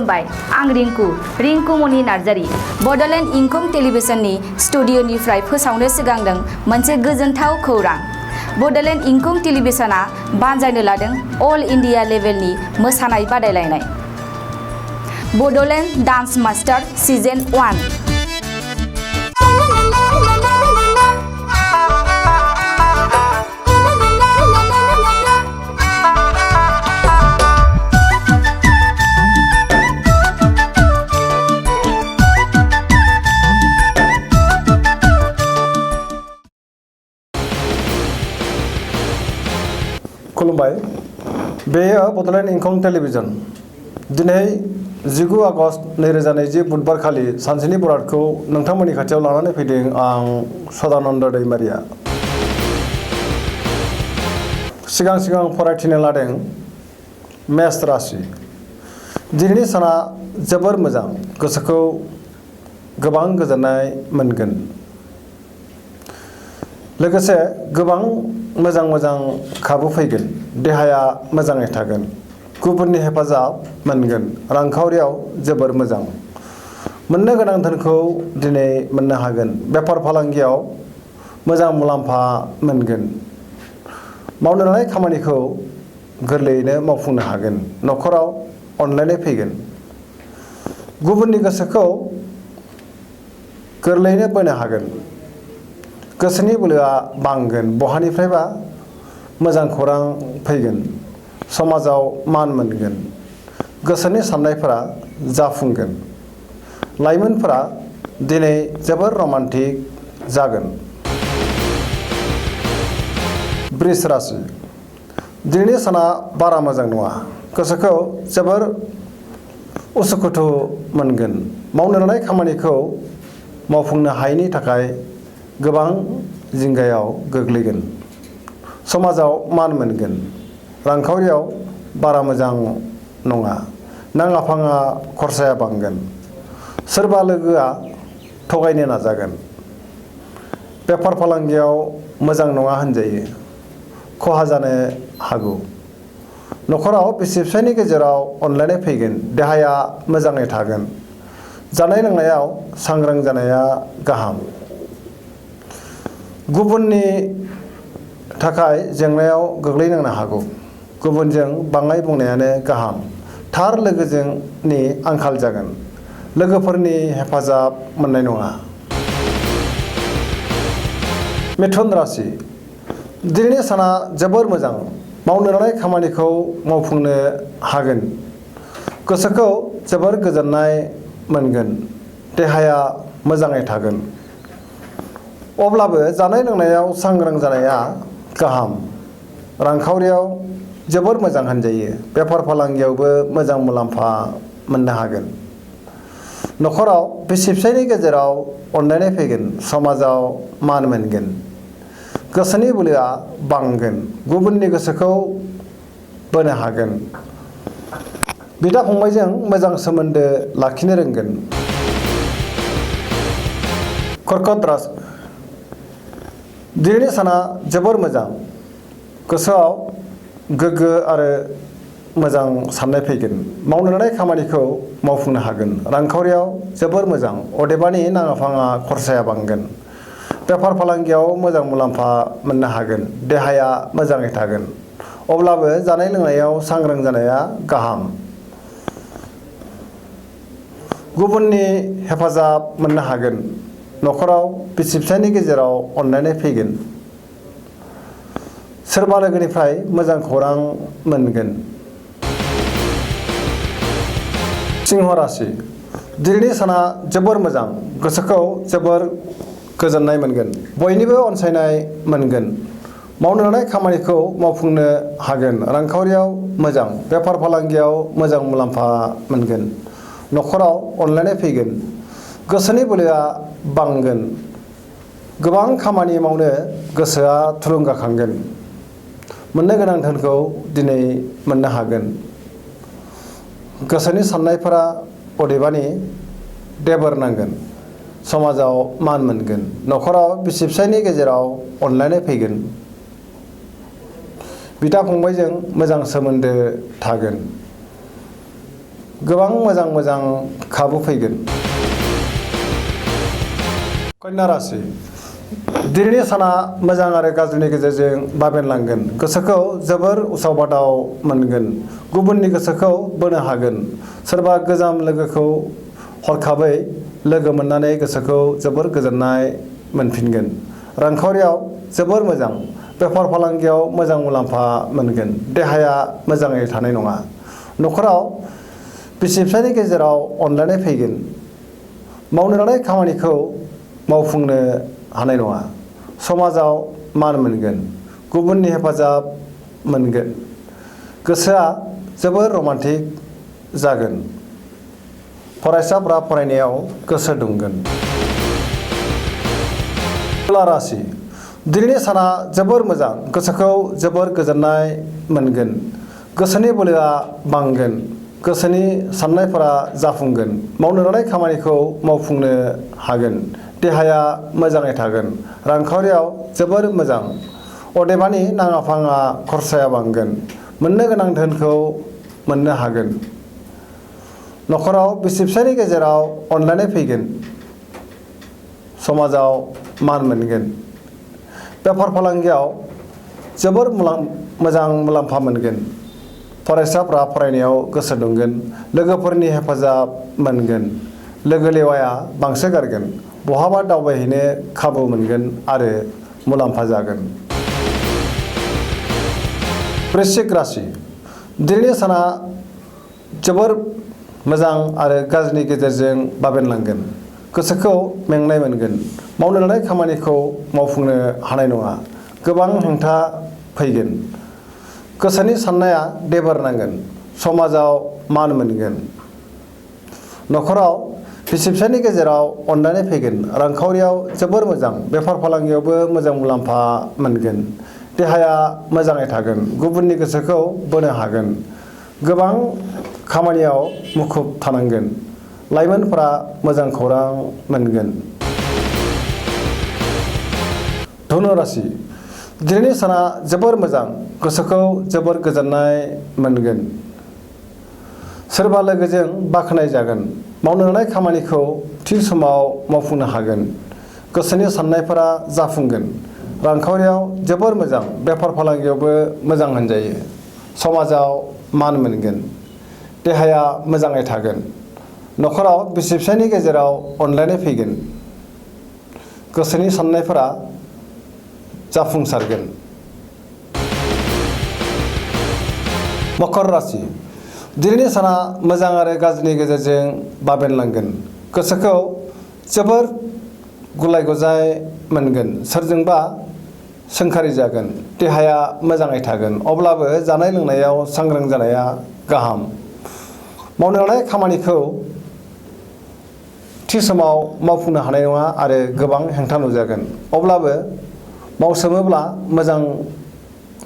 खुलुमबाय आं रिंकु मनि नार्जारी बडलेण्ड इंखं टेलिभिजननि स्टुडिअनिफ्राय फोसावनो सिगांदों मोनसे गोजोनथाव खौरां। बडलेण्ड इंखं टेलिभिजना बानजायनो लादों अल इंडिया लेभेलनि मोसानाय बादायलायनाय बडलेण्ड डान्स मास्टार सिजन 1। खुलुमबाय बेयो बडलेण्ड इंखं टेलिभिजन दिनै 19 आगस्ट 2020 बुधबार खालि सानसेनि बरादखौ नोंथांमोननि खाथियाव लानानै फैदों आं सदानन्द दैमारिया। सिगां फरायथिनो लादों मेष राशि। दिनैनि साना जोबोर मोजां, गोसोखौ गोबां गोजोननाय मोनगोन। लोगोसे गोबां मोजां खाबु फैगोन, देहाया मोजाङै थागोन, गुबुननि हेफाजाब मोनगोन, रांखावरियाव जोबोर मोजां, मोननो गोनां धोनखौ दिनै मोननो हागोन, बेफार फालांगियाव मोजां मुलाम्फा मोनगोन, मावनो लानाय खामानिखौ गोरलैयैनो मावफुंनो हागोन, न'खराव अनलायनाय फैगोन, गुबुननि गोसोखौ गोरलैयैनो बोनो हागोन, गोसोनि बोलोआ बांगोन, बहानिफ्रायबा मोजां खौरां फैगोन, समाजाव मान मोनगोन, गोसोनि साननायफोरा जाफुंगोन, लाइमोनफोरा दिनै जोबोर रमान्टिक जागोन। बृष राशि। दिनैनि साना बारा मोजां नङा, गोसोखौ जोबोर उसुखुथु मोनगोन, मावनो लानाय खामानिखौ मावफुंनो हायैनि थाखाय गोबां जिंगायाव गोग्लैगोन, समाजाव मान मोनगोन, रांखावरियाव बारा मोजां नङा, नाङा फाङा खरसाया बांगोन, सोरबा लोगोआ थगायनो नाजागोन, बेफार फालांगियाव मोजां नङा होनजायो, खहा जानो हागौ, न'खराव बिसि फिसायनि गेजेराव अनलायनाय फैगोन, देहाया मोजाङै थागोन, जानाय लोंनायाव सांग्रां जानाया गाहाम, गुबुननि थाखाय जेंनायाव गोग्लैनांनो हागौ, गुबुनजों बाङाय बुंनायानो गाहाम, थार लोगोनि आंखाल जागोन, लोगोफोरनि हेफाजाब मोननाय नङा। मिथुन राशि। दिनैनि साना जोबोर मोजां, मावनो लानाय खामानिखौ मावफुंनो हागोन, गोसोखौ जोबोर गोजोननाय मोनगोन, देहाया मोजाङै थागोन, अब्लाबो जानाय लोंनायाव सांग्रां जानाया गाहाम, रांखावरियाव जोबोर मोजां होनजायो, बेफार फालांगियावबो मोजां मुलाम्फा मोननो हागोन, न'खराव बिसि फिसायनि गेजेराव अनलायनाय फैगोन, समाजाव मान मोनगोन, गोसोनि बोलोआ बांगोन, गुबुननि गोसोखौ बोनो हागोन, बिदा फंबायजों मोजां सोमोन्दो लाखिनो रोंगोन। कर्कट राशि। दिनैनि साना जोबोर मोजां, गोसोआव गोग्गो आरो मोजां साननाय फैगोन, मावनो लानाय खामानिखौ मावफुंनो हागोन, रांखावरियाव जोबोर मोजां, अदेबानि नाङा फाङा खरसाया बांगोन, बेफार फालांगियाव मोजां मुलाम्फा मोननो हागोन, देहाया मोजाङै थागोन, अब्लाबो जानाय लोंनायाव सांग्रां जानाया गाहाम, गुबुननि हेफाजाब मोननो हागोन, न'खराव बिसि फिसायनि गेजेराव अनलायनाय फैगोन, सोरबा लोगोनिफ्राय मोजां खौरां मोनगोन। सिंह राशि। दिनैनि साना जोबोर मोजां, गोसोखौ जोबोर गोजोननाय मोनगोन, बयनिबो अनसायनाय मोनगोन, मावनो लानाय खामानिखौ मावफुंनो हागोन, रांखावरियाव मोजां, बेफार फालांगियाव मोजां मुलाम्फा मोनगोन, न'खराव अनलायनाय फैगोन, गोसोनि बोलोआ बांगोन, गोबां खामानि मावनो गोसोआ थुलुंगाखांगोन, मोननो गोनां धोनखौ दिनै मोननो हागोन, गोसोनि साननायफोरा अदेबानि देबोर नांगोन, समाजाव मान मोनगोन, न'खराव बिसि फिसायनि गेजेराव अनलायनाय फैगोन, बिदा फंबायजों मोजां सोमोन्दो थागोन, गोबां मोजां मोजां खाबु फैगोन। कन्या राशि दिनैनि साना मोजां आरो गाज्रिनि गेजेरजों बाबेनलांगोन। गोसोखौ जोबोर उसाव बादाव मोनगोन। गुबुननि गोसोखौ बोनो हागोन। सोरबा गोजाम लोगोखौ हरखाबै लोगो मोननानै गोसोखौ जोबोर गोजोननाय मोनफिनगोन। रांखावरियाव जोबोर मोजां। बेफार फालांगियाव मोजां मुलाम्फा मोनगोन। देहाया मोजाङै थानाय नङा। न'खराव बिसि फिसायनि गेजेराव अनलायनाय फैगोन। मावनो लानाय खामानिखौ मावफुंनो हानाय नङा। समाजाव मान मोनगोन। गुबुननि हेफाजाब मोनगोन। गोसोआ जोबोर रमान्टिक जागोन। फरायसाफ्रा फरायनायाव गोसो दुंगोन। तुला राशि दिनैनि साना जोबोर मोजां। गोसोखौ जोबोर गोजोननाय मोनगोन। गोसोनि बोलोआ बांगोन। गोसोनि साननायफोरा जाफुंगोन। मावनो लानाय खामानिखौ मावफुंनो हागोन। देहाया मोजाङै थागोन। रांखावरियाव जोबोर मोजां। अदेबानि नाङा फाङा खरसाया बांगोन। मोननो गोनां धोनखौ मोननो हागोन। न'खराव बिसि फिसायनि गेजेराव अनलायनाय फैगोन। समाजाव मान मोनगोन। बेफार फालांगियाव जोबोर मोजां मुलाम्फा मोनगोन। फरायसाफ्रा फरायनायाव गोसो दुंगोन। लोगोफोरनि हेफाजाब मोनगोन। लोगो लेवाया बांसोगारगोन। बहाबा दावबायहैनो खाबु मोनगोन आरो मुलाम्फा जागोन। वृश्चिक राशि दिनैनि साना जोबोर मोजां आरो गाज्रिनि गेजेरजों बाबेनलांगोन। गोसोखौ मेंनाय मोनगोन। मावनो लानाय खामानिखौ मावफुंनो हानाय नङा। गोबां हेंथा फैगोन। गोसोनि साननाया देबोर नांगोन। समाजाव मान मोनगोन। न'खराव बिसि फिसायनि गेजेराव अनलायनाय फैगोन। रांखावरियाव जोबोर मोजां। बेफार फालांगियावबो मोजां मुलाम्फा मोनगोन। देहाया मोजाङै थागोन। गुबुननि गोसोखौ बोनो हागोन। गोबां खामानियाव मुखुब थानांगोन। लाइमोनफोरा मोजां खौरां मोनगोन। धनु राशि दिनैनि साना जोबोर मोजां। गोसोखौ जोबोर गोजोननाय मोनगोन। सोरबा लोगोजों बाख्नाय जागोन। मावनो लानाय खामानिखौ थि समाव मावफुंनो हागोन। गोसोनि साननायफोरा जाफुंगोन। रांखावरियाव जोबोर मोजां। बेफार फालांगियावबो मोजां होनजायो। समाजाव मान मोनगोन। देहाया मोजाङै थागोन। न'खराव बिसि फिसायनि गेजेराव अनलायनाय फैगोन। गोसोनि साननायफोरा जाफुंसारगोन। मकर राशि दिनैनि साना मोजां आरो गाज्रिनि गेजेरजों बाबेनलांगोन। गोसोखौ जोबोर गुलाय गुजाय मोनगोन। सोरजोंबा सोंखारि जागोन। देहाया मोजाङै थागोन। अब्लाबो जानाय लोंनायाव सांग्रां जानाया गाहाम। मावनो लानाय खामानिखौ थि समाव मावफुंनो हानाय नङा आरो गोबां हेंथा नुजागोन। अब्लाबो मावसोमोब्ला मोजां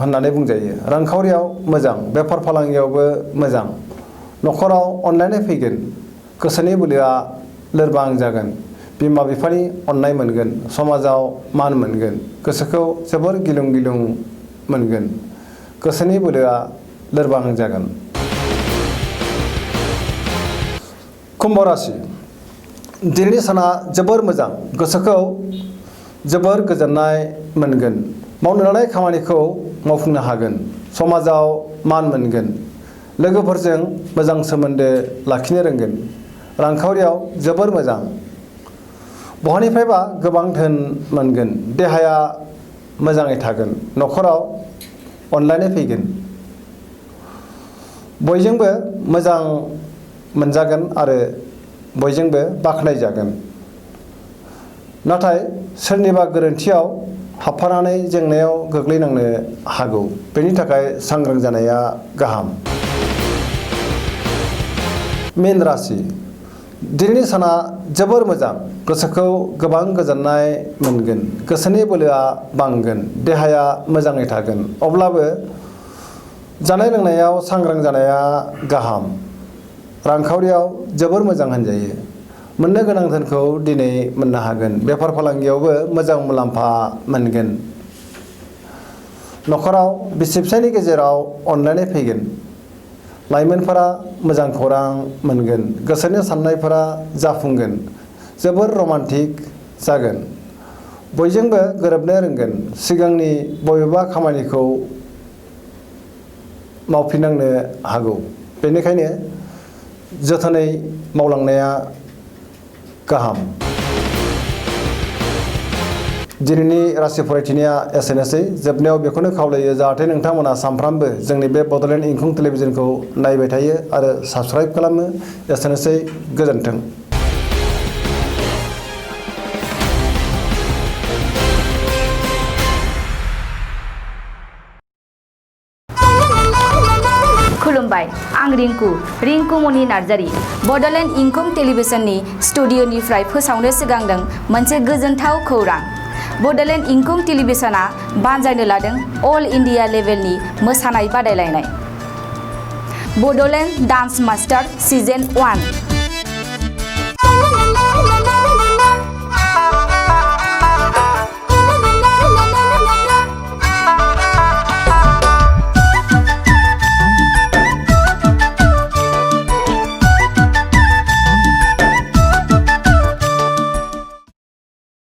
होननानै बुंजायो। रांखावरियाव मोजां। बेफार फालांगियावबो मोजां। न'खराव अनलायनाय फैगोन। गोसोनि बोलोआ लोरबां जागोन। बिमा बिफानि अननाय मोनगोन। समाजाव मान मोनगोन। गोसोखौ जोबोर गिलुं गिलुं मोनगोन। गोसोनि बोलोआ लोरबां जागोन। कुम्भ राशि दिनैनि साना जोबोर मोजां। गोसोखौ जोबोर गोजोननाय मोनगोन। मावनो लानाय खामानिखौ मावफुंनो हागोन। समाजाव मान मोनगोन। लोगोफोरजों मोजां सोमोन्दो लाखिनो रोंगोन। रांखावरियाव जोबोर मोजां। बहानिफ्रायबा गोबां धोन मोनगोन। देहाया मोजाङै थागोन। न'खराव अनलायनाय फैगोन। बयजोंबो मोजां मोनजागोन आरो बयजोंबो बाख्नायजागोन। नाथाय सोरनिबा गोरोन्थियाव हाबफानानै जेंनायाव गोग्लैनांनो हागौ। बेनि थाखाय सांग्रां जानाया गाहाम। मीन राशि दिनैनि साना जोबोर मोजां। गोसोखौ गोबां गोजोननाय मोनगोन। गोसोनि बोलोआ बांगोन। देहाया मोजाङै थागोन। अब्लाबो जानाय लोंनायाव सांग्रां जानाया गाहाम। रांखावरियाव जोबोर मोजां होनजायो। मोननो गोनां धोनखौ दिनै मोननो हागोन। बेफार फालांगियावबो मोजां मुलाम्फा मोनगोन। न'खराव बिसि फिसायनि गेजेराव अनलायनाय फैगोन। लाइमोनफोरा मोजां खौरां मोनगोन, गोसोनि साननायफोरा जाफुंगोन, जोबोर रमान्टिक जागोन, बयजोंबो गोरोबनो रोंगोन, सिगांनि बबेबा खामानिखौ मावफिननांनो हागौ। बेनिखायनो जोथोनै मावलांनाया गाहाम। दिनैनि राशि फरायथिनाया एसेनोसै। जोबनायाव बेखौनो खावलायो जाहाथे नोंथांमोना सानफ्रामबो जोंनि बे बड'लेण्ड इंखं टेलिभिजनखौ नायबाय थायो आरो साबस्क्राइब खालामो। एसेनोसै, गोजोन्थों। खुलुमबाय, आं रिंकु मनि नार्जारी बड'लेण्ड इंखं टेलिभिजननि स्टुडिअ'निफ्राय फोसावनो सिगांदों मोनसे गोजोनथाव खौरां। बड'लेण्ड इंखं टेलिभिजनआ बानजायनो लादों अल इन्डिया लेभेलनि मोसानाय बादायलायनाय बड'लेण्ड डान्स मास्टार सिजन 1।